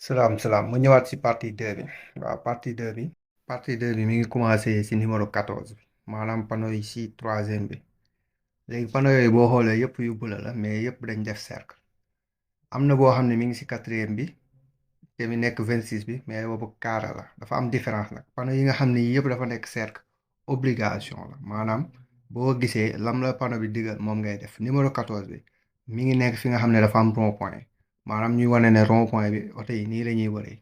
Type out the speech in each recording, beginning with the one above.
salaam mu ñëwaat si partie 2 bi waaw partie 2 bi mi ngi commencé si numéro 14 bi maanaam panneau yi si troisième bi léegi panneau yooyu boo xoolee yëpp yu bula la mais yëpp dañ def cercle am na boo xam ne mi ngi si quatrième bi te mi nekk 26 bi mais boobu carré la dafa am différence nag panneau yi nga xam ne yëpp dafa nekk cercle obligation la maanaam boo gisee lam la panneau bi digal moom ngay def numéro 14 bi mi ngi nekk fi nga xam ne dafa am rond point maanaam ñuy wane ne rond point bi oto yi nii la ñuy wëree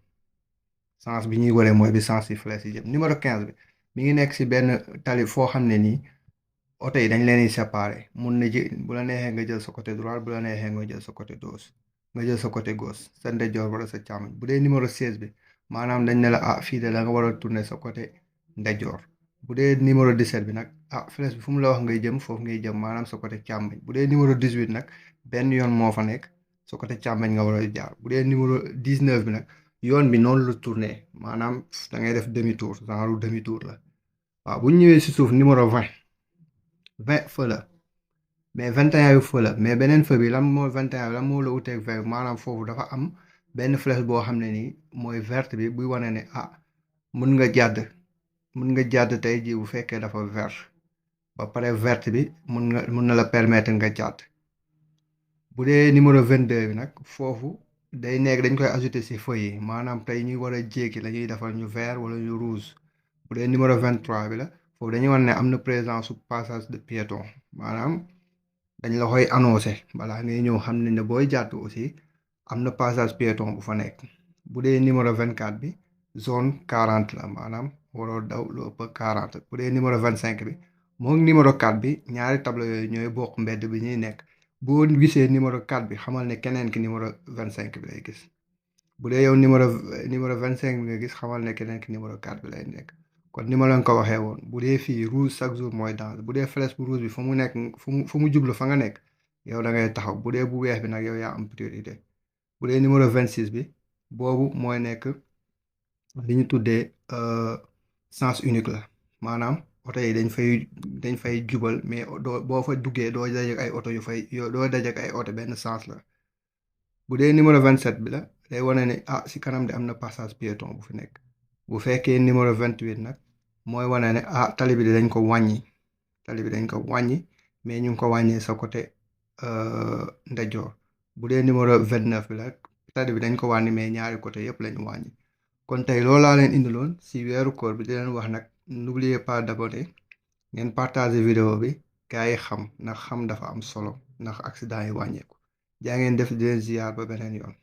sens bi ñuy wëree mooy bi sens si flèche yi jëm numéro 15 bi mi ngi nekk si benn tali foo xam ne nii oto yi dañ leen di séparé mun na ji bu la neexee nga jël sa côté droit bu la neexee nga jël sa côté gauche nga jël sa côté gauche sa ndeyjoor wala sa càmmoñ bu dee numéro 16 bi maanaam dañ ne la fii de la nga war a tourner sa côté ndeyjoor bu dee numéro 17 bi nag flèche bi fu mu la wax ngay jëm foofu ngay jëm maanaam sa côté càmmoñ bu dee numéro 18 nag benn yoon moo fa nekk sa côté càmmoñ nga war a jaar bu dee numéro 19 bi nag yoon bi noonu la tourner maanaam da ngay def demi tour genre demi tour la waaw bu ñu ñëwee si suuf numéro 20 feu la mais 21 bi feu la mais beneen feu bi lan moo 21 bi lan moo la uteeg 20 maanaam foofu dafa am benn flèche boo xam ne nii mooy verte bi buy wane ne mun nga jàdd tey jii bu fekkee dafa vert ba pare verte bi mun na la permettre nga jàdd bu dee numéro 22 bi nag foofu day nekk dañ koy ajouter ci feu yi maanaam tey ñuy war a jéggi la ñuy defal ñu vert wala ñu rouge bu dee numéro 23 bi la foofu dañuy wan ne am na présence su passage de piéton maanaam dañ la koy annoncé balaa ngay ñëw xam ne booy jàdd aussi am na passage piéton bu fa nekk bu dee numéro 24 bi zone 40 la maanaam waroo daw lu ëpp 40 bu dee numéro 25 bi moom numéro 4 bi ñaari tableau yooyu ñooy bokk mbedd bi ñuy nekk boo gisee numéro 4 bi xamal ne keneen ki numéro 25 bi lay gis bu dee yow numéro 25 bi nga gis xamal ne keneen ki numéro 4 bi lay nekk kon ni ma leen ko waxee woon bu dee fii rouge chaque jour mooy danger bu dee flèche bu rouge bi fu mu nekk fu mu jublu fa nga nekk yow da ngay taxaw bu dee bu weex bi nag yow yaa am priorité bu dee numéro 26 bi boobu mooy nekk li ñu tuddee sens unique la maanaam oto yi dañ fay jubal mais boo fa duggee doo dajek ay oto doo dajek ay oto benn sens la bu dee numéro 27 bi la day wane ne si kanam de am na passage piéton bu fi nekk bu fekkee numéro 28 nag mooy wane ne tali bi dañ ko wàññi mais ñu ngi ko wàññee sa côté ndeyjoor bu dee numéro 29 bi la tali bi dañ ko wàññi mais ñaari côté yëpp lañu wàññi kon tey loolu laa leen indiloon si weeru koor bi di leen wax nag n'oubliez pas d'abonner ngeen partager vidéo bi gars yi xam ndax xam dafa am solo ndax accident yi wàññeeku jaa ngeen def di leen ziar ba beneen yoon